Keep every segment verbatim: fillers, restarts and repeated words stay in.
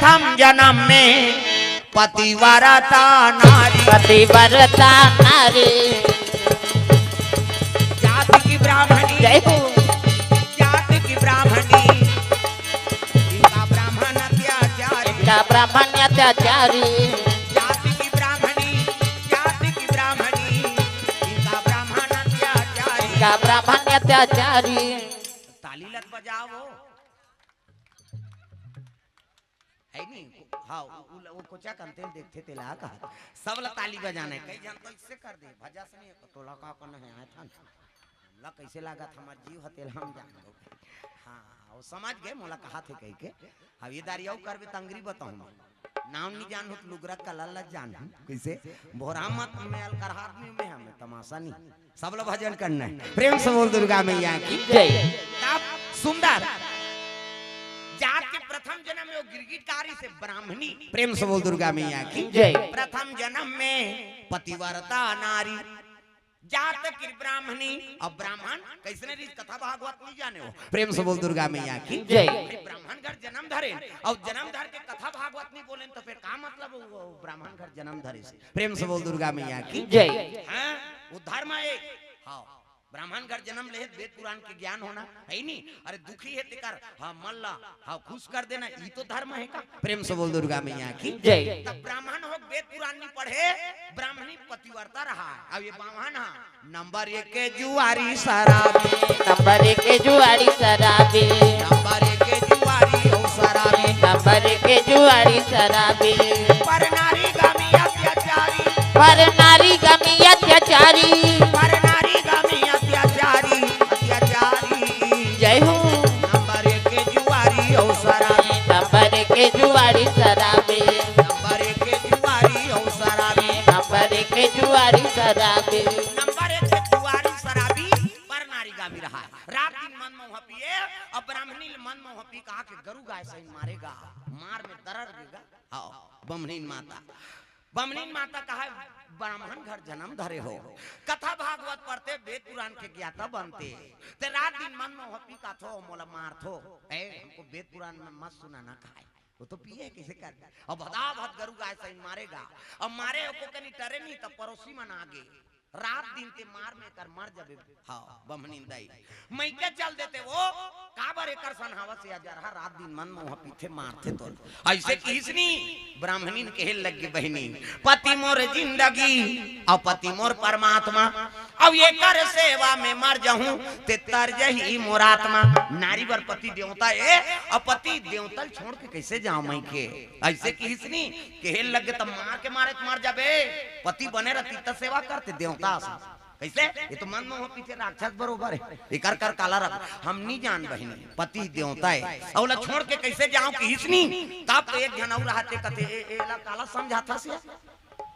प्रथम जन्म में पतिव्रता नारी। पतिव्रता नारी। जाति की ब्राह्मणी। जय हो। जाति की ब्राह्मणी। इनका ब्राह्मण अत्याचारी। इनका ब्राह्मण अत्याचारी। जाति की ब्राह्मणी। जाति की ब्राह्मणी। इनका ब्राह्मण अत्याचारी। इनका ब्राह्मण अत्याचारी। ताली लत बजाओ। है नी? हाँ, उ, उ, वो कोचा कंतेल देखथे तेला कहा। सब ला ताली बजाना है। कई झन तो इससे कर दे, भजा से नहीं, तोला का करना है, आए था ना। ला कैसे लागत, हमार जीव हतेल हम जान दो। हाँ, वो समझ गए, मोला कहा थे कह के। अब ये दारी अउ करबे तंगरी बताऊँ मैं। नाम नहीं जानू तो लुगरा कला ला जानू। कैसे? भोरा मत में अलकरहा आदमी में हमें तमाशा नहीं। सब लोग भजन करना है। प्रेम से बोल दुर्गा मैया की। जय। तब सुंदर जात के प्रथम जन्म में वो गिरगिट कारी से ब्राह्मणी। प्रेम से बोल दुर्गा मैया की। जय। प्रथम जन्म में पतिव्रता नारी, जात की ब्राह्मणी। अब ब्राह्मण कैसने रीत कथा भागवत नहीं जाने हो। प्रेम से बोल दुर्गा मैया की। जय। अरे ब्राह्मण घर जन्म धरे, और जन्म धर के कथा भागवत नहीं बोले तो फिर का मतलब वो ब्राह्मण घर जन्म धरे से? प्रेम से बोल दुर्गा मैया की। जय। हाँ, वो धर्म है। हाँ, ब्राह्मण घर जन्म ले, वेद पुराण के ज्ञान होना है नी। अरे दुखी है तेकर, हाँ, मन ला, हाँ, खुश कर देना, ई तो धर्म है का? प्रेम से बोल दुर्गा मैया की। जय। तब ब्राह्मण हो, वेद पुराण नहीं पढ़े, ब्राह्मणी पतिव्रता रहा। अब ये बाम्हन हा, नंबर एक के जुआरी शराबी। नंबर एक के जुआरी शराबी। नंबर एक के जुआरी हो शराबी। नंबर एक के जुआरी शराबी। पर नारी गामी अत्याचारी। पर नारी गामी अत्याचारी। पर नारी गामी अत्याचारी, अत्याचारी। जय हो। नंबर एक के जुआरी हो शराबी। नंबर एक के जुआरी शराबी। नंबर एक के जुआरी हो शराबी। नंबर एक के जुआरी शराबी। नंबर एक के जुआरी शराबी, पर नारी गामी रहा है। रात दिन मन मौहा पिए, अब ब्राह्मणी ल मन मौहा पी कहा के गरु गाय सही मारेगा, मार में दरर देगा। हाँ, बमनीन माता, बमनीन माता कहा ब्राह्मण घर जन्म धरे हो, कथा भागवत पढ़ते, वेद पुराण के ज्ञाता बनते, ते रात दिन मन मौहा पी का थो, मोला मार थो, ए, हमको वेद पुराण में मत सुनाना कहा। वो तो पिए किसे कर दे। अब भदा भद गरु गाय सही मारेगा। अब मारे ओको कनी टरे नहीं, तब पड़ोसी मन आगे। रात दिन ते मार में कर मर जबे। हाँ, बमनीन दाई। मइके चल देते वो, काबर एकर सन हवस या जरहा रात दिन मन मौहा पीथे मारथे तोर। ऐसे किहिस नी, ब्राह्मणीन कहे लग गे बहिनी, पति मोर जिंदगी, अउ पति मोर परमात्मा, अउ एकर सेवा में मर जहूं, ते तर जही मोर आत्मा। नारी बर पति देवता ए, अउ पति देवता ल छोड़ के कैसे जाओ मइके? ऐसे किहिस नी, कहे लग गे, तब मार के मारे त मर जाबे। पति बने रहती त सेवा करते देवता असन। कैसे? ये तो मन मौहा पीथे राक्षस बरोबर है। एकर कर काला रख, हम नी जान बहिनी, पति देवता है। अउ ला छोड़ के कैसे जाओ किहिस नी? तब तो एक झन अउ रहते कथे, ए, ए ला काला समझाथस या?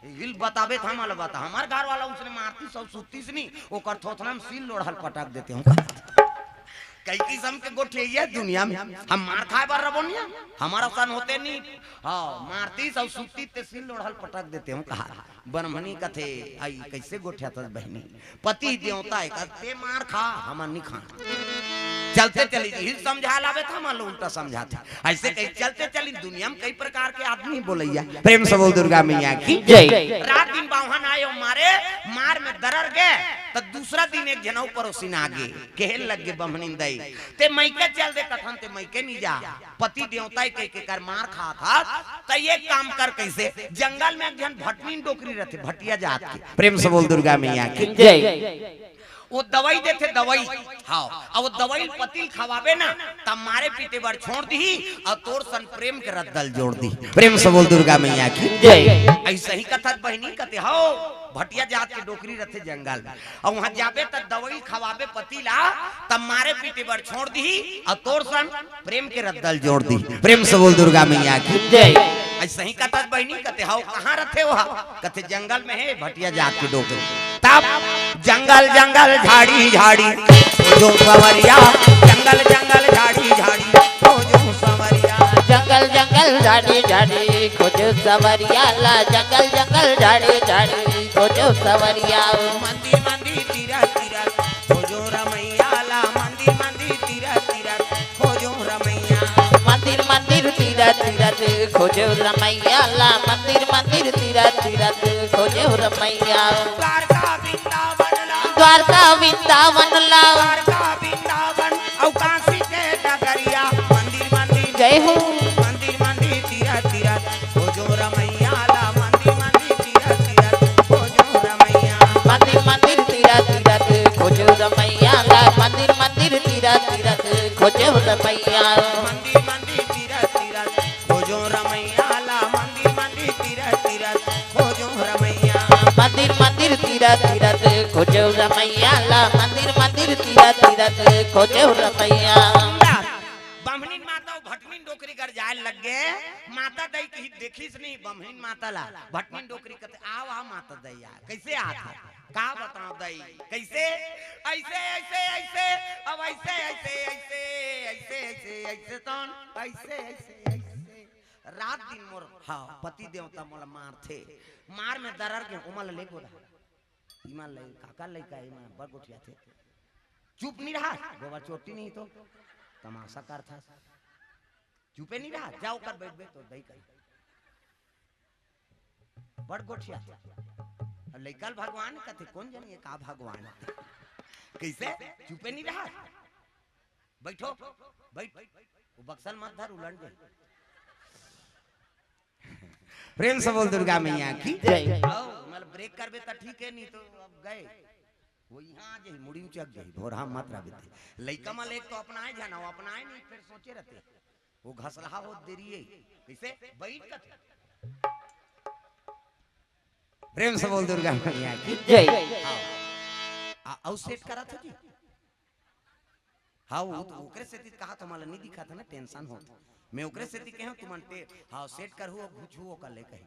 हिल बताबे था, मला बता, हमार घर वाला उसने मारतीस अउ सुततीस नी, ओकर थोथना में सील लोढ़ल पटक देते हूँ। कई किस्म के गोठिया दुनिया में, हम मार खाए बर रबो निया, हमारा सन होते नी। हाँ, मारतीस अउ सुततीस ते सील लोढ़ल पटक देते हूँ कहा। ब्राह्मणी कथे, आई कैसे गोठियाथस बहिनी? पति देवता है, कहते मार खा, हमन नहीं खा। चलते चली जी, हिल समझा लावे था, मान लो उल्टा समझाते। ऐसे कहीं चलते चली दुनिया में कई प्रकार के आदमी बोलैया। प्रेम से बोल दुर्गा मैया की जय। रात दिन बाहन आयो मारे, मार में दरर गे, तो दूसरा दिन एक जनऊ पड़ोसिन आगे, कहे लग गे बमनीन दई, ते मइके चल दे कथन, ते मइके नहीं जा, पति देवता के, के कर मार खात हस, त एक काम कर, कैसे जंगल में एक झन भटनीन डोकरी रहते, भटिया जात के। प्रेम से बोल दुर्गा मैया की जय। वो दवाई देथे, दवाई। हाँ, अब वो दवाई पति ल खवाबे ना, तब मारे पीटे बर छोड़ दिही, अउ तोर सन प्रेम के रद्दा ल जोड़ दिही। प्रेम से बोल दुर्गा मैया की जय। ऐसे ही कथत बहिनी कथे, हव, भटिया जात के डोकरी रहथे जंगल में, अउ वहां जाबे त दवाई खवाबे पति ला, तब मारे पीटे बर छोड़ दिही, अउ तोर सन प्रेम के रद्दा ल जोड़ दिही। प्रेम से बोल दुर्गा मैया की जय। ऐसे ही कथत बहिनी कथे, हव, कहाँ रहथे वो? कथे जंगल में है, भटिया जात के डोकरी। तब जंगल जंगल झाड़ी झाड़ी खोजो सवरिया, जंगल जंगल झाड़ी झाड़ी खोजो सवरिया। जंगल जंगल झाड़ी झाड़ी खोजो सवरिया ला, जंगल जंगल झाड़ी झाड़ी खोजो सवरिया। मंदिर मंदिर तीरथ तीरथ खोजो रमैया ला, मंदिर मंदिर तीरथ तीरथ खोजो रमैया। मंदिर मंदिर तीरथ तीरथ खोजेव रमैया ला मंदिर मंदिर तीरथ तीरथ खोजेव रमैया। द्वारका वृंदावन ला। द्वारका वृंदावन ला। द्वारका वृंदावन अउ काशी के नगरिया मंदिर मंदिर। जय हो। मंदिर मंदिर तीरथ तीरथ खोजेव रमैया ला मंदिर मंदिर तीरथ तीरथ खोजेव रमैया। मंदिर मंदिर तीरथ तीरथ खोजेव रमैया ला मंदिर मंदिर तीरथ तीरथ खोजेव रमैया। मंदिर मंदिर तीरथ तीरथ खोजेव रमैया ला मंदिर मंदिर तीरथ तीरथ खोजेव रमैया। मंदिर मंदिर तीरथ तीरथ खोजेव रमैया ला मंदिर मंदिर तीरथ तीरथ खोजेव रमैया। बमनिन माता अउ भटनिन डोकरी घर जाए लग गे। माता दई कही देखिस नहीं बमनिन माता ला। भटनिन डोकरी कथे, "आव, आव माता दई, आ।" कइसे आत हे? का बतावं दई? कइसे? अइसे, अइसे, अइसे, अब अइसे, अइसे, अइसे, अइसे, अइसे, अइसे, तौन, अइसे, अइसे, अइसे। रात दिन मोर, हाँ, पति देवता मोला मारथे। मार में दरर गे, ओमन ला ले गोदा। इमन ले, काकर लइका, इमन बड़ गोठियाथे। चुप नहीं रहा, गोबर चोटी नहीं तो, तमाशा करथा। चुपे नहीं रहा, जा ओकर बैठ बे, तोर दई कर। बड़ गोठियाथे। अब लइका ल भगवान कथे, कोन जनी ये का भगवान? कइसे? चुपे नहीं रहा। बैठो, बैठ। वो बक्सा ल मत धर, उलट जाही। प्रेम से बोल दुर्गा मैया की जय। आओ, मतलब ब्रेक करबे त ठीक हे, नहीं तो अब गए। वो यहाँ आ जाही, मुड़ी उचक जाही, भोरहा मत रहबे ते। लइका मन एक तो अपनाए झन, वो अपनाए नहीं, फिर सोचे रहते। वो घसलहा होत देरी हे, कइसे? बैठ कथे। प्रेम से बोल दुर्गा मैया की जय। आओ। आ, अउ सेट करत हो जी? हाँ, वो तो ओकरे सेती कहा तुम्हारा नहीं दिखा था ना, टेंशन होत। मैं ओकरे सेती कहे हूँ, तुमन टे-, हाँ, सेट करहू, घुचहू, ओकर ले कही।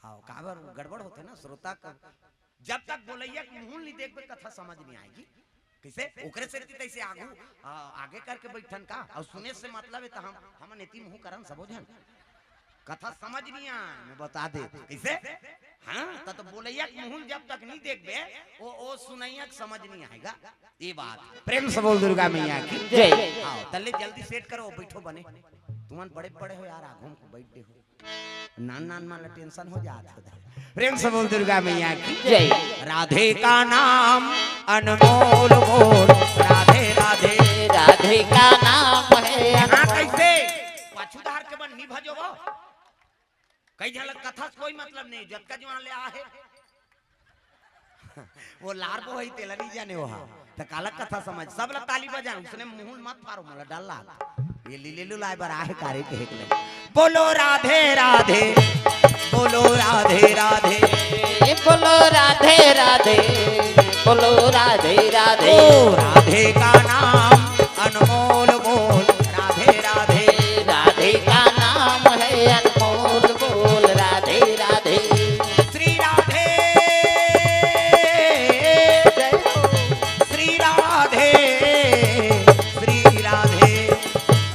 हाँ, काबर गड़बड़ होथे ना, श्रोता का जब तक बोलैया के मुंह नहीं देखबे, कथा समझ नहीं आएगी। कइसे? ओकरे सेती तइसे आगू, आ, आगे करके बैठन का, अउ सुने से मतलब हे, त हम, हमन एती मुंह करन सबो झन। कथा समझ नहीं आए, मैं बता दे। कइसे? हाँ, त, त बोलैया के मुंह जब तक नहीं देखबे, ओ, ओ सुनैया के समझ नहीं आएगा। ये बात। प्रेम से बोल दुर्गा मैया की जय। आओ, तल्ले जल्दी सेट करो, बैठो बने। तुमन बड़े बड़े हो यार, आगू में बैठे हो। नान नान मन ला टेंशन हो जात हे। प्रेम से बोल दुर्गा मैया की जय। राधे का नाम अनमोल बोल, राधे राधे। राधे का नाम है हाँ, कइसे? पाछू धार के बन नहीं भजो वो। कई झन ला कथा से कोई मतलब नहीं, जतका जुआन ले आहे। वो लार बो हई, तेला नहीं जाने वो हा। त काला कथा समझ, सब ला ताली बजान, उसने मुंह मत फारो, मोला डर लाग। ये लीले लुलाए बर आहे कारे के हेक ले। बोलो राधे राधे, बोलो राधे राधे। ए बोलो राधे राधे, बोलो राधे राधे। ओ राधे का नाम अनमोल बोल, राधे राधे। राधे का नाम है अनमोल बोल, राधे राधे। श्री राधे, श्री राधे, श्री राधे।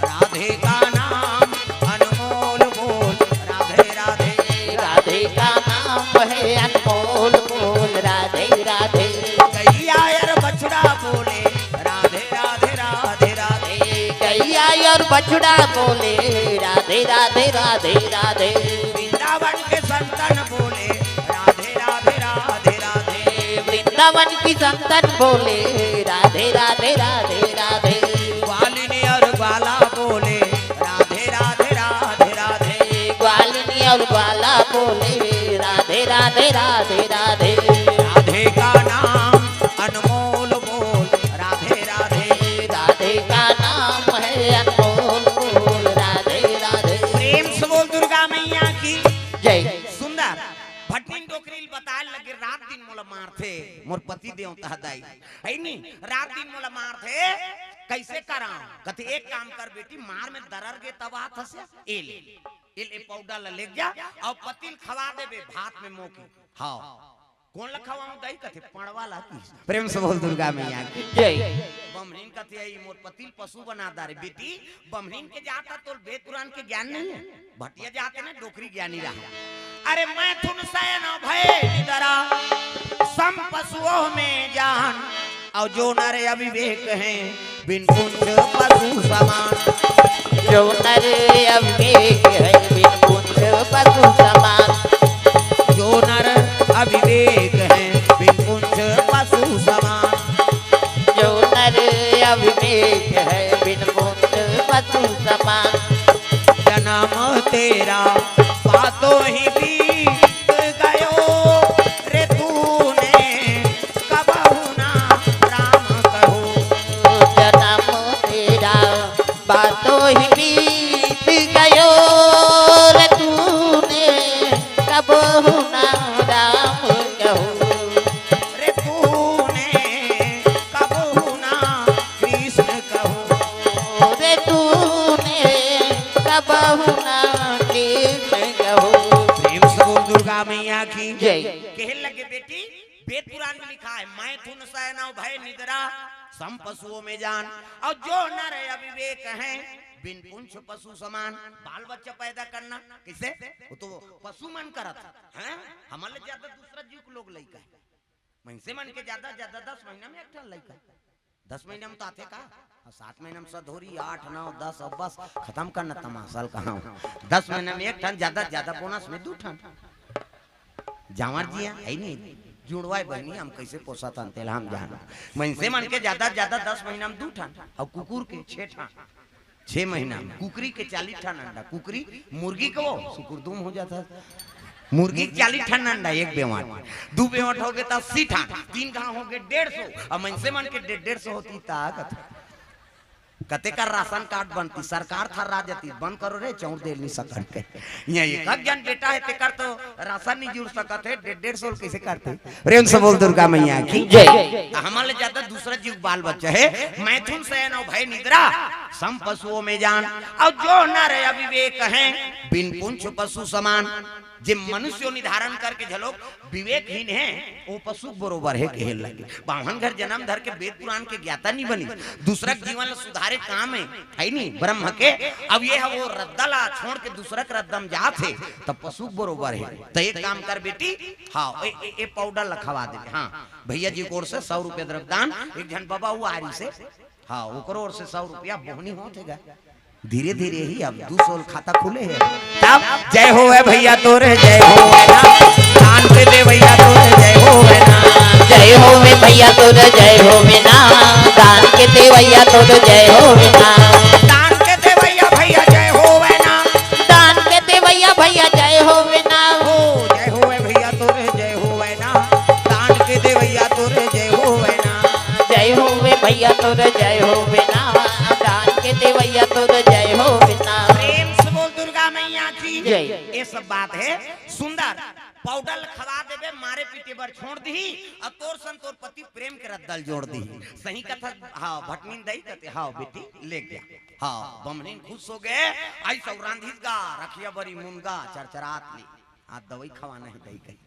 राधे का नाम अनमोल बोल, राधे राधे। राधे का नाम है अनमोल बोल, राधे राधे। गैया अउ बछड़ा बोले, राधे राधे राधे राधे। गैया अउ बछड़ा बोले, राधे राधे राधे राधे। वृंदावन के संतन बोले, राधे राधे राधे राधे। वृंदावन की संतन बोले, राधे राधे राधे राधे। ग्वालिनी अउ ग्वाला बोले, राधे राधे राधे राधे। ग्वालिनी अउ ग्वाला बोले, राधे राधे राधे राधे। राधे का नाम अनमोल बोल, राधे राधे। राधे का नाम है अनमोल बोल, राधे राधे। प्रेम से बोल दुर्गा मैया की जय। सुंदर। भटनिन डोकरी ल बताए लगे, रात दिन मोला मारथे, मोर पति देवता दाई। है नी, रात दिन मोला मारथे, कइसे करां? कथे, "एक काम कर बेटी, मार में दरर गे तब आत हस, ए ले, ए ले पाउडर ला लेग जा, अउ पति ल खवा देबे भात में मोके।" हाँ। कोन ला खवाऊं दाई? कथे, "पड़वा ला।" प्रेम से बोल दुर्गा मैया की जय। बमनिन कथे, "आई मोर पति ल पशु बना डारे।" बेटी, बमनिन के जात तोला वेद पुराण के ज्ञान नहीं है। भटिया जात हे ना, डोकरी ज्ञानी रहा। अरे, मैथुन सैन भए निदरा, सम पशुओं में जान, अउ जो नर अविवेक हैं, बिन पुंछ पशु समान। जो नर अविवेक हैं, बिन तेरा बातों ही बीत गयो रे तूने कबहु ना राम कहो। जन्म तेरा बातों ही बीत गयो रे तूने कबहु ना राम कहो। रे तूने कबहु ना कृष्ण कहो। रे तूने कबहु ना कृष्ण कहो। प्रेम से बोल दुर्गा मैया की जय। कहे लगे बेटी, वेद पुराण में लिखा है, मैथुन शयन भय निद्रा सम पशुओं में जान, और जो नर अविवेक हैं बिन पूंछ पशु समान। बाल बच्चा पैदा करना किसे? वो तो पशु मन करत है, हैं? हमन ले ज्यादा दूसरा जीव के लोग लइका है। मनसे मन के ज्यादा ज्यादा दस महीना में एक ठन लइका। दस महीना में तो आथे का? और सात महीना में सधोरी, आठ, नौ, दस, अब बस खत्म करना तमाशा ल कहाँ। दस महीना में एक ठन, ज्यादा ज्यादा बोनस में दू ठन। जांवर जी है, है नहीं, जुड़वाए बहिनी, हम कैसे पोसत हन, तेला हम जान। मनसे मन के ज्यादा ज्यादा दस महीना में दू ठन, और कुकुर के छह ठन। छह महीना में कुकरी के चालीस ठन अंडा, कुकरी, मुर्गी के वो सुकुरदुम हो जाता। मुर्गी के चालीस ठन अंडा एक बेवाट, दू बेवाट हो गए त अस्सी ठन, तीन घाव हो गए डेढ़ सौ, और मनसे मन के डे-, डेढ़ सौ होती ताकत। कते कर राशन कार्ड बनती, सरकार थर्रा जाती, बंद करो रे, चाउर दे नहीं सकन के। यहाँ एक एक जन बेटा है, तेकर तो राशन नहीं जुड़ सकत है, डे-, डेढ़ सौ कैसे करते? प्रेम से बोल दुर्गा मैया की जय। त हमन ले ज्यादा दूसरा जीव बाल बच्चा है, मैथुन शयन और भय निद्रा सम पशुओं में जान। और जो नर अविवेक हैं बिन पूंछ पशु समान। जे मनुष्य योनि धारण करके झलोक विवेकहीन है, वो पशु के बरोबर है कहे लगे। बाम्हन घर जन्म धर के वेद पुराण के ज्ञाता नहीं बनी, दूसरा के जीवन ला सुधारे काम है, है नहीं ब्रह्म के। अब ये है वो रद्दा ला छोड़ के दूसरा के रद्दा में जात है, तब पशु के बरोबर है। तो एक काम कर बेटी, हाँ, ए, ए, ए पाउडर ला खवा दे। हाँ, भैया जी की ओर से सौ रुपया द्रव्यदान, एक झन बाबा हुआ आरी से, हाँ, ओकरो ओर से सौ रुपया बोहनी होत है गा। धीरे धीरे ही अब दू सौ खाता खुले है। तब जय होवे भैया तोरे, जय होवे ना। दान के देवैया तोरे, जय होवे ना। जय होवे भैया तोरे, जय होवे ना। दान के देवैया तोरे, जय होवे ना। दान के देवैया भैया, जय होवे ना। दान के देवैया भैया, जय होवे ना। हो, जय होवे भैया तोरे, जय होवे ना। दान के देवैया तोरे, जय होवे ना। जय होवे भैया तोरे, जय होवे ना। दान के देवैया तोरे, जय होवे ना। प्रेम से बोल दुर्गा मैया की जय। ये सब बात है सुंदर। पाउडर खवा देबे, मारे पीटे बर छोड़ दिही, और तोर सन तोर पति प्रेम के रद्दा ल जोड़ दिही। सही कथा, हाँ, भटनीन दई कते, हाँ बेटी, ले गया। हाँ, बमनीन खुश हो गए, आई सब रांधिस गा, रखिया बरी मुनगा, चरचरात ली। आज दवाई खवाना है दई कही।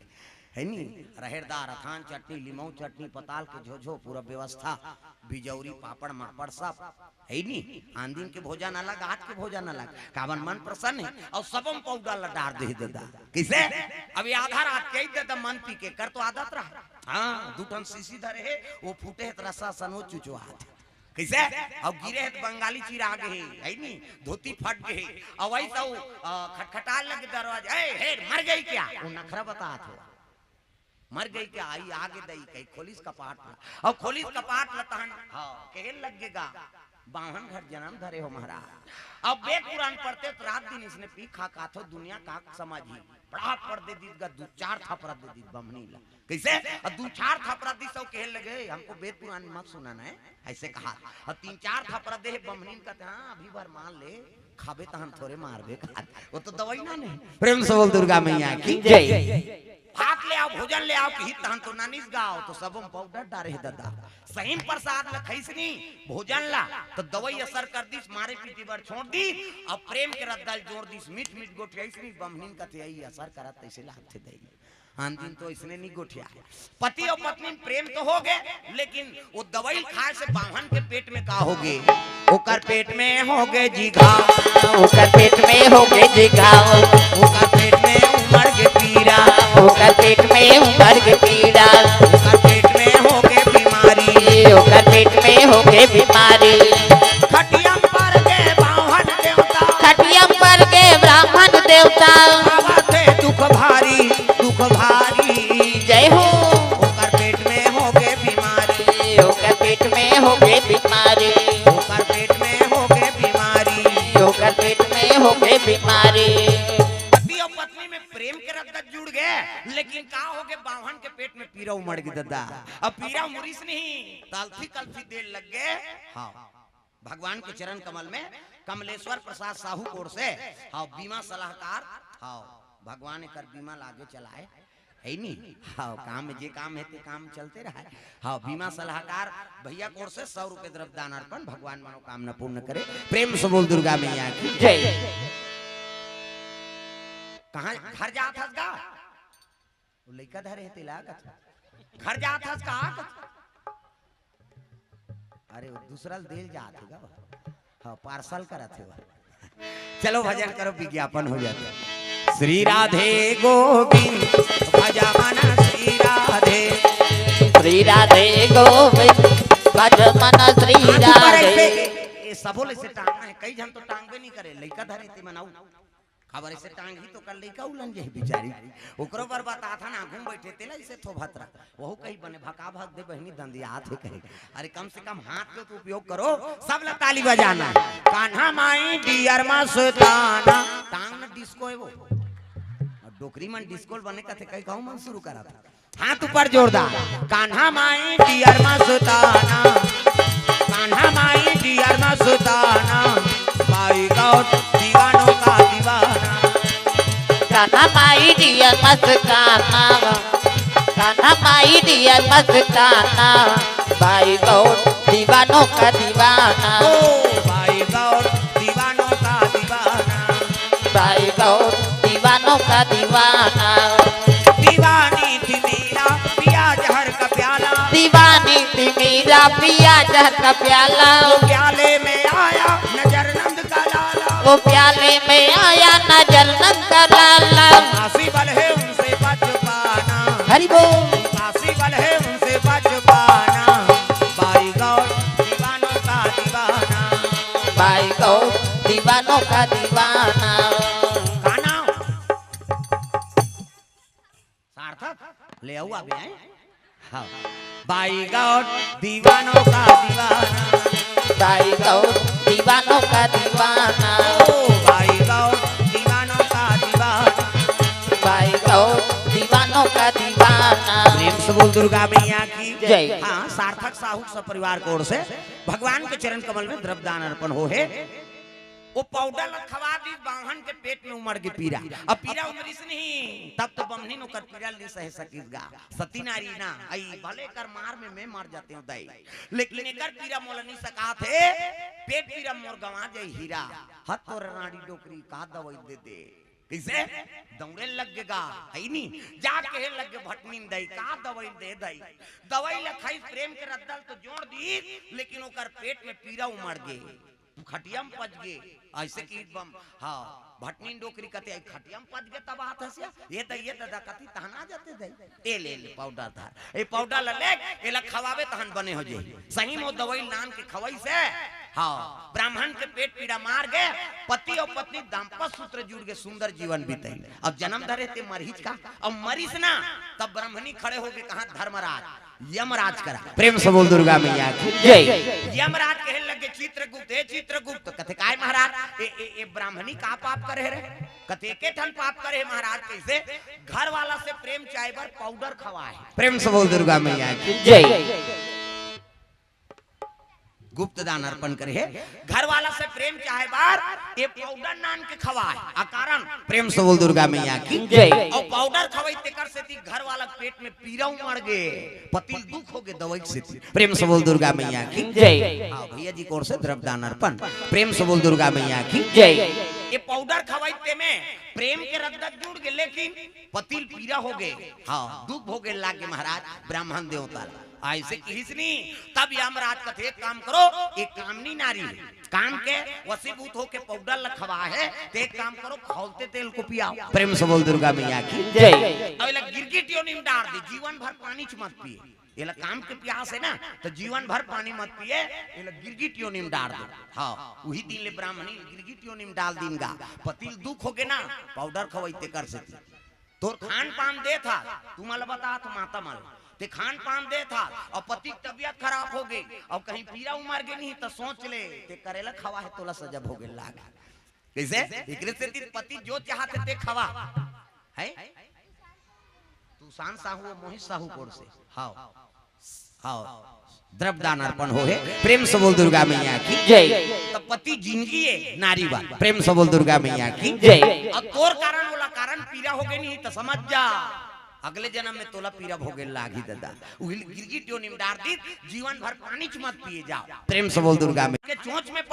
है नी? रहेर दार, अथान चटनी, लिमऊ चटनी, पताल के झोझो, पूरा व्यवस्था, बिजौरी, पापड़, मापड़ सब। है नी? आन दिन के भोजन अलग, आज के भोजन अलग। काबर मन प्रसन्न है, और सबम पाउडर ला डार दे ददा। कैसे? अभी आधा रात के ही ददा मन पी के कर तो आदत रहा। हाँ, दू ठन शीशी धरे है, वो फूटे है त रसा सन वो चुचुआत है। कैसे? अब गिरे है त बंगाली चिरा गे है, है नी? धोती फट गे है। और वही तो, अ, खटखटाए लगे दरवाजा, "ए, हे, मर गई क्या?" वो नखरा बतात हो। मर गई क्या? आई आगे दई कही, खोलिस कपाट ला। अब खोलिस कपाट ला तहन, हाँ, कहे लग गे गा, बाम्हन घर जन्म धरे हो महाराज। अब वेद पुराण पढ़ते त रात दिन इसने पी खा खात हो, दुनिया का समझ ही। बड़ा पढ़ दे दीत गा, दू चार थपरा दे दीत बमनी ला। कैसे? अब दू चार थपरा दी सब कहे लगे, "हमको वेद पुराण मत सुनाना है," ऐसे कहा। अब तीन चार थपरा दे बमनीन कहते, "हाँ, अभी भर मान ले, खाबे तहन थोड़े मारबे," कहा। वो तो दवाई ना नहीं। प्रेम से बोल दुर्गा मैया की जय। भात ले आओ, भोजन ले आओ, कि तहन तो नानिस गाओ, तो सबम पाउडर डारे है ददा। सहीम प्रसाद ल खइसनी भोजन ला, तो दवाई असर कर दिस, मारे पीटे बर छोड़ दी, अब प्रेम के रद्दा ल जोड़ दिस, मीठ मीठ गोठियाइसनी, बमनीन कथे आई असर करत तैसे लागथे दई। आन दिन तो इसने नहीं गोठिया। पति और पत्नी में प्रेम तो हो गए, लेकिन वो दवाई खाए से बाम्हन के पेट में का हो गए? ओकर पेट में हो गए जी घाव। ओकर पेट में हो गए जी घाव। ओकर पेट में उमड़ के पीरा। ओकर पेट में उमड़ के पीरा। ओकर पेट में हो गए बीमारी। ओकर पेट में हो गए बीमारी। खटियम पर के बाम्हन देवता। खटियम पर के ब्राह्मण देवता। आवत हे दुख भारी, दुख भारी। जय हो। ओकर पेट में हो गए बीमारी। ओकर पेट में हो गए बीमारी। ओकर पेट में हो गए बीमारी। ओकर पेट में हो गए बीमारी। जुड़ गे, लेकिन का होगे, बाम्हन के पेट में पीरा उमड़ गे ददा। अब पीरा उमरिस नहीं, त अलथी कलथी देर लग गे। हाँ, भगवान के चरण कमल में कमलेश्वर प्रसाद साहू कोर से, हाँ, बीमा सलाहकार, हाँ, भगवान एकर बीमा लागे चलाए, हे नी? हाँ, काम में जे काम हे ते काम चलते रहय। हाँ, बीमा सलाहकार भैया कोर से सौ रुपये द्रव्य दान अर्पण, भगवान मनोकामना पूर्ण करे। प्रेम से बोल दुर्गा मैया की जय। कहाँ घर जात हस गा? वो लइका धरे हे तेला कथे। घर जात हस का कथे? अरे, वो दूसरा ल देल जात हे गा। हाँ, पार्सल करत हे वो। चलो भजन करो, विज्ञापन हो जाता है। श्री राधे गोविंद भज मन श्री राधे। श्री राधे गोविंद भज मन श्री हाथ ऊपर राधे। ऐसे, ये सबो ले से टांगना है, कई झन तो टांगबे नहीं करे, लइका धरे ते मनाऊ। खबर ऐसे टांगही तो कल लइका उलन जाही बेचारी। ओकरो बर बतात हन, आगू में बैठे तेला ऐसे थोभत रह। वहू कही बने भका भक दे बहिनी दंदियात हे कही। अरे कम से कम हाथ के तो उपयोग करो, सब ला ताली बजाना। कान्हा माई डियर मस्ताना, टांग न डिस्को हे वो। अउ डोकरी मन डिस्को ल बने कथे कही कहूँ मन शुरू करा था। हाथ ऊपर जोरदार। कान्हा माई डियर मस्ताना, कान्हा माई डियर मस्ताना, बाई गौर दीवानों का दीवाना। कान्हा माई डियर मस्ताना, कान्हा माई डियर मस्ताना, बाई गौर दीवानों का दीवाना। ओ बाई गौर दीवानों का दीवाना। बाई गौर दीवानों का दीवाना। दीवानी थी मीरा पिया जहर का प्याला। दीवानी थी मीरा पिया जहर का प्याला। वो प्याले में आया नजर नंद का लाला। वो प्याले में आया नजर नंद का लाला। आसी बल है उनसे बच पाना। हरि बोल। आसी बल है उनसे बच पाना। बाई गौर दीवानों का दीवाना। बाई गौर दीवानों का दीवाना। गाना सार्थक ले आऊ आबे हैं। हाँ। बाई गौर दीवानों का दीवाना। बाई गौर दीवानों का दीवाना। ओ बाई गौर दीवानों का दीवाना। बाई गौर दीवानों का दीवाना। प्रेम से बोल दुर्गा मैया की जय। हाँ, सार्थक साहू सब परिवार कोर से भगवान के चरण कमल में द्रव्य दान अर्पण हो हे। वो पाउडर ल खवा दिस, बाम्हन के पेट में उमड़ गे पीरा। अब पीरा उमरिस नहीं, तब तो बम्हनिन ओकर पीरा ल नइ सहे सकिस गा। सती नारी ना, अई भले कर मार में मैं मर जातेंव दाई, लेकिन एकर पीरा मोला नइ सकात हे। पेट पीरा मोर गंवा जाई हीरा। हत तोर रांड़ी डोकरी का दवई दे दे। कइसे? दउड़े लग गे गा, हे नी? जा कहे लग गे भटनिन दाई, का दवई दे दाई। दवई ल खाइस, प्रेम के रद्दा ल तो जोड़ दिस, लेकिन ओकर पेट में पीरा उमड़ गे। खटिया म पच गे, अइसे कि बम, हाँ, भटनिन डोकरी कथे, "आई खटिया म पच गे तब आत हस या?" "ए दई, ए ददा," कथे, "तहन आ जाते दई।" "ए ले, ले पाउडर धर, ए पाउडर ल ले, एला खवाबे तहन बने हो जाही।" सही म ओ दवई ल लान के खवइस हे। हाँ, ब्राह्मण के पेट पीरा मार गे, पति अउ पत्नी दाम्पत्य सूत्र जुड़ गे, सुंदर जीवन बीतइस। अब जनम धरे ते मरहिच का, अब मरिस ना, तब ब्राह्मणी खड़े हो गे, कहाँ धर्मराज, यमराज करा। प्रेम से बोल दुर्गा मैया की जय। यमराज कहे लग गे चित्रगुप्त, "हे चित्रगुप्त।" कथे, "काय महाराज?" "ए, ए, ए ब्राह्मणी का पाप करे रे?" कथे, "एके ठन पाप करे हे महाराज।" "कइसे?" "घर वाला से प्रेम चाहे बर पाउडर खवाए।" प्रेम से बोल दुर्गा मैया की जय। गुप्त दान अर्पण करे हे, घर वाला से प्रेम चाहे बर ए पाउडर लान के खवाए। अकारण प्रेम से बोल दुर्गा मैया की जय। अउ पाउडर खवई तेकर सेती घर वाला के पेट में पीरा उमड़ गे, पति ल दुख हो गे दवई सेती। प्रेम से बोल दुर्गा मैया की जय। हाँ, भैया जी कोर से द्रव्य दान अर्पण। प्रेम से बोल दुर्गा मैया की जय। ए पाउडर खवई ते में प्रेम के रद्दा जुड़ गे, लेकिन पति ल पीरा हो गे। हाँ, दुख भोगे लागे महाराज ब्राह्मण देवता ल। अइसे किहिस नी, तब यमराज कथे, "एक काम करो, एक कामनी नारी हे, काम के वशीभूत होके पाउडर ल खवा हे, ते एक काम करो, खौलते तेल को पियाओ।" प्रेम से बोल दुर्गा मैया की जय। अउ एला गिरगिट योनि म डार दे, जीवन भर पानी च मत पिए। एला काम के प्यास हे ना, त जीवन भर पानी मत पिए, एला गिरगिट योनि म डार दे। हाँ, उही दिन ले ब्राह्मणी गिरगिट योनि म डाल दिन गा। पति ल दुख होगे ना, पाउडर खवई तेकर सेती। तोर खान पान देत हस, तुमन ल बतात हंव माता मन ल। ते खान पान देत हस, अउ पति के तबियत खराब होगे, अउ कहीं पीरा उमर गे नहीं, त सोच ले, ते करेला खवा हे, तोला सजा भोगे लागे। कइसे? एकरे सेती पति जो चाहत हे, ते खवा। हैं? सुशांत साहू अउ मोहित साहू कोर से। हाव, हाव। द्रव्य दान अर्पण होहे। प्रेम से बोल दुर्गा मैया की। जय। त पति जिंदगी ए नारी बर। प्रेम से बोल दुर्गा मैया की। जय। अउ तोर कारण ओला कारण पीरा होगे नहीं त समझ जा, अगले जनम में तोला पीरा भोगे लागही ददा। उहिल गिरगिट योनि में डार दिस, जीवन भर पानी च मत पिए जाव। प्रेम से बोल दुर्गा मैया के चोंच में